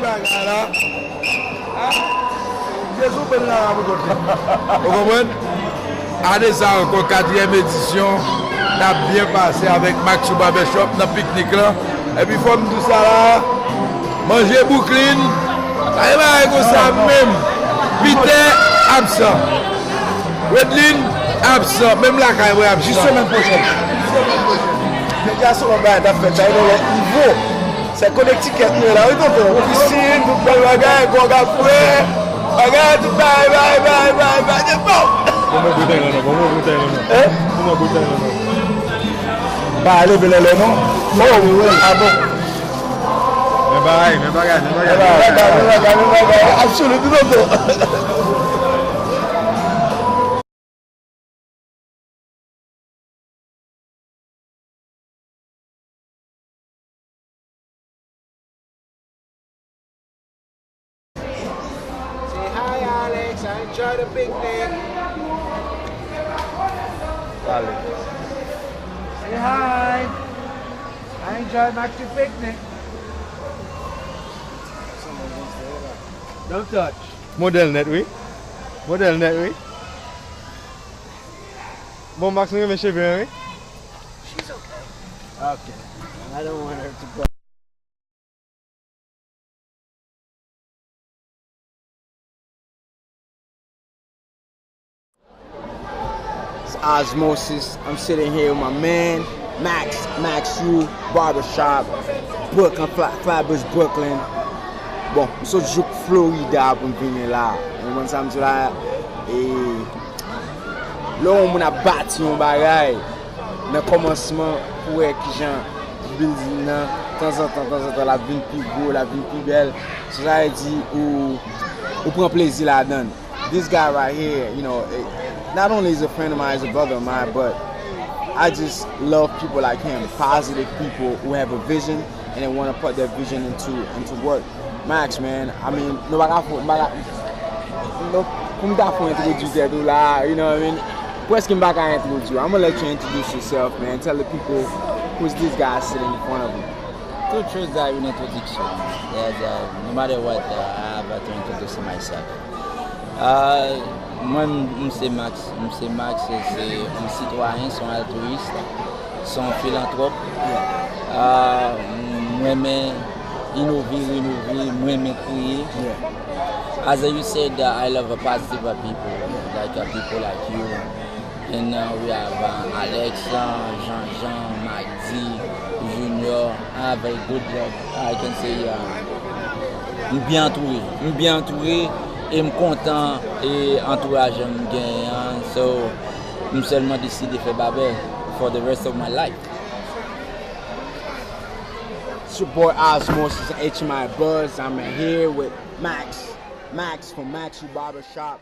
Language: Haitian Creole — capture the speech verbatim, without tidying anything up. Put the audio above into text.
Bagay la. Jezi pran la pou kote. Ou konprann? Ane sa ankò, katriyèm edisyon, n ap byen pase avèk Maxou Barbershop nan piknik lan. Epi fò m di w sa la, manje Brooklyn, pa gen bagay konsa menm. Peter absan. Wedlin absan. Menm lakay mwen ap jis semèn pwochèn. Jodi a se yon bagay n ap fè, sa yon lòt nivo. Se Connecticut nou ye la, wi, tonton. Pisin, tout bèl bagay, gòg ap fre. Bagay, tout bagay, bagay, bagay, bagay, bagay, bon. Kòman boutèy lan non? Kòman boutèy lan non? Hein? Kòman boutèy lan non? Ba, leve lè lè non? Oh, wi, wi. Ah bon. Men bagay, men bagay, men bagay. Men bagay, men bagay, men bagay. Absolutely, tonton. Say hi, Alex. I enjoy the picnic. Alex. Say hi. I enjoy Maxi picnic. Don't touch. Modèl nèt, wi. Modèl nèt, wi. Bon, Max, nou renmen cheve an, wi. She's okay. Okay. I don't want her to go. It's Osmosis. I'm sitting here with my man, Max, Max U Barbershop, Brooklyn, Fla-, Flatbush, Brooklyn. Bon, m sot jouk Florida pou m vini la. Ou konprann sa m di la? E lè yon moun ap bati yon bagay, nan kòmansman, pou wè kijan building nan, tanzantan, tanzantan, l ap vin pi gwo, l ap vin pi bèl. So, sa vle di, ou, ou pran plezi ladan l. This guy right here, you know, eh, not only is a friend of mine, he's a brother of mine, but I just love people like him, positive people who have a vision and they wanna put their vision into, into work. Max, man, I mean, nou pa ka fè, nou pa ka, nou, pou m ta fè yon entwodui tèt ou la, you know what I mean? Prèske m pa ka entwodui w. I'm gonna let you introduce yourself, man. Tell the people who's this guy sitting in front of you. Tout chose a une introduction. There's a, no matter what, uh, I have to introduce myself. Ah, mwen, m, m se Max. M se Max, se yon sitwayen, se yon altruist, se yon filantwòp. Ah, m renmen inove, renove, m renmen kreye. As you said, uh, I love a positive people, like, uh, people like you. And, uh, we have, uh, Alex, uh, Jean-Jean, Magdi, Junior. I have a good job. I can say, uh, m byen antoure. M byen antoure e m kontan e antouraj m genyen an. So, m sèlman deside fè babè for the rest of my life. It's your boy Osmosis, H M I Buzz. I'm here with Max, Max from Max U Barbershop.